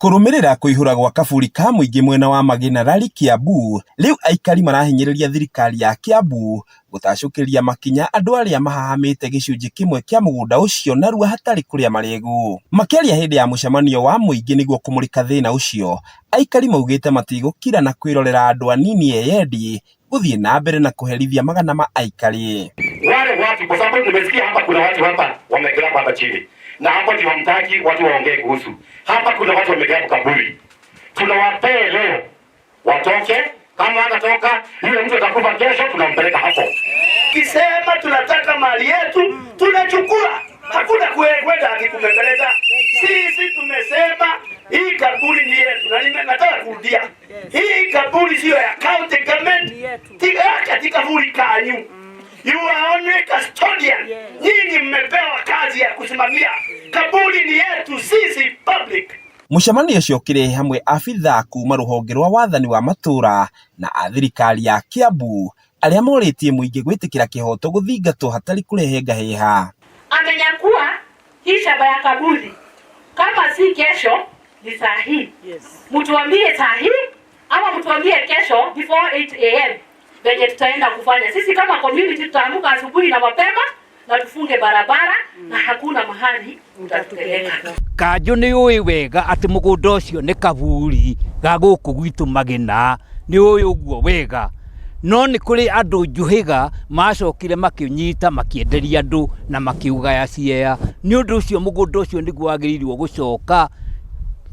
Kũrũmĩrĩra kũihũra gwa kaburi ka mũingĩ mwena wa Magina Rari Kiambu, rĩu aikari marahinyĩrĩria thirikari ya Kiambu gũtacũkĩria makinya andũ arĩa mahahamĩte gĩcunjĩ kĩmwe kĩa mũgũnda ũcio narua hatarĩ kũrĩa marĩgu. Makĩaria hĩndĩ ya mũcemanio wa mũingĩ nĩguo kũmũrĩka thĩna ũcio, aikari maugĩte matigũkira na kwĩrorera andũ anini eyendi gũthiĩ na mbere na kũherithia magana ma aikari. Wale watu kwa sababu nimesikia hapa kuna watu hapa wamegrab hapa chini na hapo ndio hamtaki watu waongee kuhusu. Hapa kuna watu wamegrab kaburi, tunawapee leo watoke. Kama hatatoka yule mtu atakufa kesho, tunampeleka hapo. Kisema tunataka mali yetu tunachukua, hakuna kwenda akikumbembeleza. Sisi tumesema hii kaburi ni yetu, na nataka kurudia, hii kaburi sio ya county government, ti kaburi kanyu. You are only custodian. Nyinyi mmepewa kazi ya kusimamia kaburi, ni yetu sisi public. Mũcemanio ũcio ũkĩrehe hamwe abithaa kuma rũhonge rwa wathani wa matũra na a thirikari ya Kiambu arĩa morĩtie mũingĩ gwĩtĩkĩra kĩhoto gũthingatwo hatarĩ kũrehe ngahĩha. Amenyakua hii shamba ya kaburi, kama si kesho ni saa hii. Mtuambie saa hii ama mtuambie kesho before 8 a.m. venye tutaenda kufanya. Sisi kama community tutaamka asubuhi na mapema na tufunge barabara na hakuna mahali mtatupeleka. Kanjũ nĩ ũĩ wega atĩ mũgũnda ũcio nĩ kaburi ga gũkũ gwitũ Magina, nĩ ũĩ ũguo wega, no nĩ kũrĩ andũ njuhĩga macokire makĩnyita makĩenderia andũ na makĩũgaya ciea. Nĩ ũndũ ũcio mũgũnda ũcio nĩguo wagĩrĩirwo gũcoka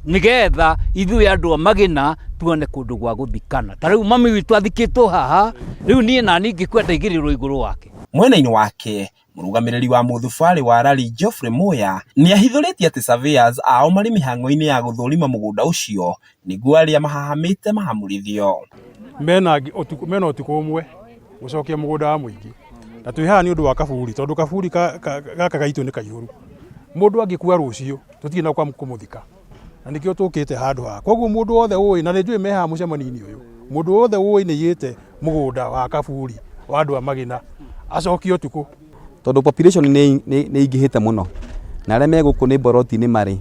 nĩgetha ithuĩ andũ a Magina tuone kũndũ gwa gũthikana. Ta rĩu mami witũ athikĩtwo haha, rĩu niĩ nani ingĩkwenda igĩrĩrwo igũrũ wake. Mwena-inĩ wake, mũrũgamĩrĩri wa mũthubarĩ wa Rari Geoffrey Muya nĩ ahithũrĩtie atĩ surveyors ao marĩ mĩhang'o-inĩ ya gũthũrima mũgũnda ũcio nĩguo arĩa mahahamĩte mahamũrithio. Mena ũtukũ, mena ũtukũ ũmwe gũcokia mũgũnda wa mũingĩ, na twĩ haha nĩ ũndũ wa kaburi, tondũ kaburi gaka gaitũ nĩ kaihũru. Mũndũ angĩkua rũciũ, tũtirĩ na kwa kũmũthika, na nĩkĩo tũkĩte handũ haha. Koguo mũndũ wothe ũĩ, na nĩ njũĩ me haha mũcemanio-inĩ ũyũ, mũndũ wothe ũĩ nĩ aiyĩte mũgũnda wa kaburi wa andũ a Magina acokie ũtukũ. Tondũ population nĩ ingĩhĩte mũno, na arĩa me gũkũ nĩ mboroti-inĩ marĩ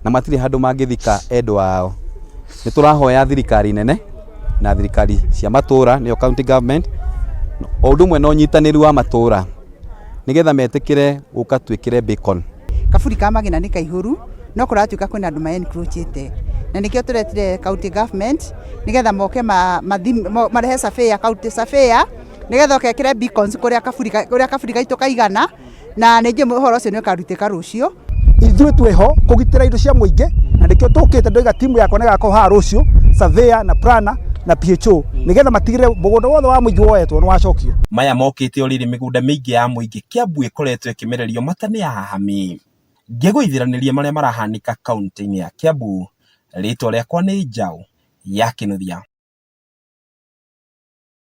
na matirĩ handũ mangĩthika endwa ao. Nĩ tũrahoya thirikari nene na thirikari cia matũra, nĩyo county government, o ũndũ ũmwe na ũnyitanĩri wa matũra, nĩgetha metĩkĩre gũka twĩkĩre beacon. Kaburi ka Magina nĩ kaihũru, no kũratuĩka kwĩna andũ ma encroachĩte, na nĩkĩo tũretire county government nĩgetha moke marehe surveyor, county surveyor, nĩgetha oke ekĩre beacons kũrĩa kaburi gaitũ kaigana, na nĩ njũĩ ũhoro ũcio nĩ ũkarutĩka rũciũ. Ithuĩ twĩho kũgitĩra indo cia mũingĩ, na nĩkĩo tũkĩte. Ndoiga timu yakwa nĩ gakorwo haha rũciũ, surveyor na planner na PHO, nĩgetha matigĩrĩre mũgũnda wothe wa mũingĩ woetwo nĩ wacokio. Maya mokĩte o rĩrĩ mĩgũnda mĩingĩ ya mũingĩ Kiambu ĩkoretwo ĩkĩmererio mata nĩ ahahami. Ngĩgũithĩranĩria marĩa marahanĩka kaunti-inĩ ya Kiambu, rĩtwa rĩakwa nĩ Njaũ ya Kĩnuthia.